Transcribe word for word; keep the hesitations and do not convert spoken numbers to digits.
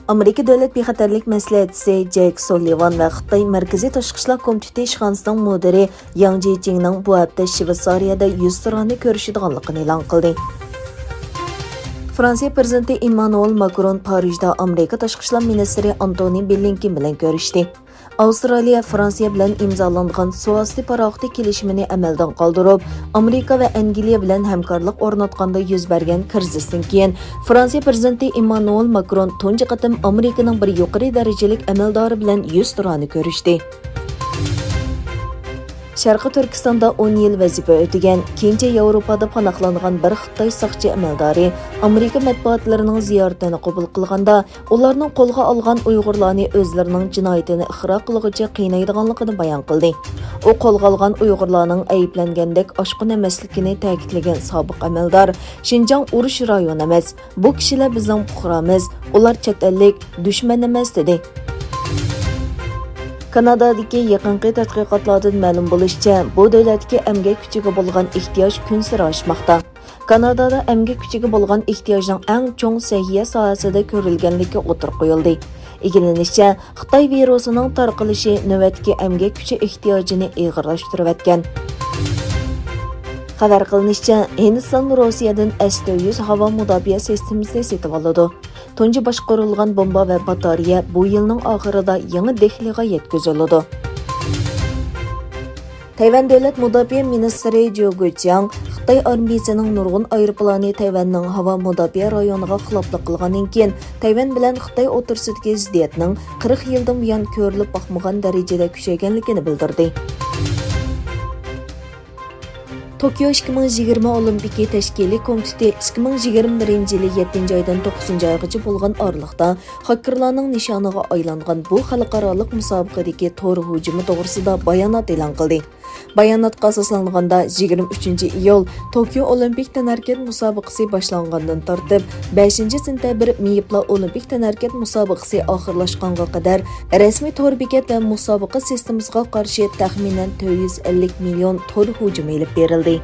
ئامېرىكا دۆلەت بىخەتەرلىك مەسلىھەتچىسى جەيك سۇللىۋان ۋە خىتاي مەركىزىي تاشقى ئىشلار كومىتېتى ئىشخانىسىنىڭ مۇدىرى ياڭ جىچىڭنىڭ بۇ ھەپتە شۋېتسارىيەدە يۈزتۇرانە كۆرۈشىدىغانلىقىنى ئېلان قىلدى. فرانسىيە پىرېزىدېنتى ئېممانۇئېل ماكرون پارىژدا ئامېرىكا تاشقى ئىشلار مىنىستىرى ئانتونى بلىنكېن بىلەن كۆرۈشتى. ئاۋسترالىيە فرانسىيە بىلەن ئىمزالانغان سۇ ئاستى پاراخوتى كېلىشىمىنى ئەمەلدىن قالدۇرۇپ، ئامېرىكا ۋە ئەنگلىيە بىلەن ھەمكارلىق ئورناتقاندا يۈز بەرگەن كىرىزىستىن كېيىن، فرانسىيە پىرېزىدېنتى ئېممانۇئېل ماكرون تۇنجى قېتىم ئامېرىكىنىڭ بىر يۇقىرى دەرىجىلىك ئەمەلدارى بىلەن يۈزتۇرانە كۆرۈشتى. شەرقىي تۈركىستاندا ئون يىل ۋەزىپە ئۆتىگەن، كېيىنچە ياۋروپادا پاناھلانغان بىر خىتاي ساقچى ئەمەلدارى ئامېرىكا مەتبۇئاتلىرىنىڭ زىيارىتىنى قوبۇل قىلغاندا، ئۇلارنىڭ قولغا ئالغان ئۇيغۇرلارنى ئۆزلىرىنىڭ جىنايىتىنى ئىقرار قىلغۇچە قىينايدىغانلىقىنى بايان قىلدى. ئۇ قولغا ئالغان ئۇيغۇرلارنىڭ ئەيىبلەنگەندەك ئاشقۇن ئەمەسلىكىنى تەكىتلىگەن سابىق ئەمەلدار، شىنجاڭ ئۇرۇش رايونى ئەمەس، بۇ كىشىلەر بىزنىڭ پۇقرامىز، ئۇلار چەت ئەللىك، دۈشمەن ئەمەس، دېدى. كانادادىكى يېقىنقى تەتقىقاتلاردىن مەلۇم بولۇشىچە، بۇ دۆلەتتىكى ئەمگەك كۈچىگە بولغان ئېھتىياج كۈنسېرى ئاشماقتا. كانادادا ئەمگەك كۈچىگە بولغان ئېھتىياجنىڭ ئەڭ چوڭ سەھىيە ساھەسىدە كۆرۈلگەنلىكى ئوتتۇرىغا قويۇلدى. ئىگىلىنىشىچە، خىتاي ۋىرۇسىنىڭ تارقىلىشى نۆۋەتتىكى ئەمگەك كۈچى ئېھتىياجىنى ئېغىرلاشتۇرۇۋەتكەن. خەۋەر قىلىنىشىچە، ھىندىستان روسىيەدىن ئەس تۆت يۈز ھاۋا مۇداپىئە سىستېمىسىنى سېتىۋالىدۇ. تۇنجى باشقۇرۇلغان بومبا ۋە باتارېيە بۇ يىلنىڭ ئاخىرىدا يېڭى دېھلىغا يەتكۈزۈلىدۇ. تەيۋەن دۆلەت مۇداپىئە مىنىستىرى جيو گۇچياڭ خىتاي ئارمىيىسىنىڭ نۇرغۇن ئايروپىلانى تەيۋەننىڭ ھاۋا مۇداپىئە رايونىغا خىلاپلىق قىلغاندىن كېيىن، تەيۋەن بىلەن خىتاي ئوتتۇرىسىدىكى زىددىيەتنىڭ قىرىق يىلدىن بۇيان كۆرۈلۈپ باقمىغان دەرىجىدە كۈچەيگەنلىكىنى بىلدۈردى. توكيو ئىككى مىڭ يىگىرمە ئولىمپىكى تەشكىلىي كومىتېتى ئىككى مىڭ يىگىرمە بىرىنچى يىلى يەتتىنچى ئايدىن توققۇزىنچى ئايغىچە بولغان ئارىلىقتا خاككېرلارنىڭ نىشانىغا ئايلانغان بۇ خەلقئارالىق مۇسابىقىدىكى تور ھۇجۇمى توغرىسىدا بايانات ئېلان قىلدى. باياناتقا ئاساسلانغاندا، يىگىرمە ئۈچىنچى ئىيۇل توكيو ئولىمپىك تەنھەرىكەت مۇسابىقىسى باشلانغاندىن تارتىپ، بەشىنچى سېنتەبىر مېيىپلا ئولىمپىك تەنھەرىكەت مۇسابىقىسى ئاخىرلاشقانغا قەدەر رەسمىي تور بېكەت ۋە مۇسابىقە سىستېمىسىغا قارشى تەخمىنەن تۆت يۈز ئەللىك مىليون تور ھۇجۇمى ئېلىپ بېرىلدى.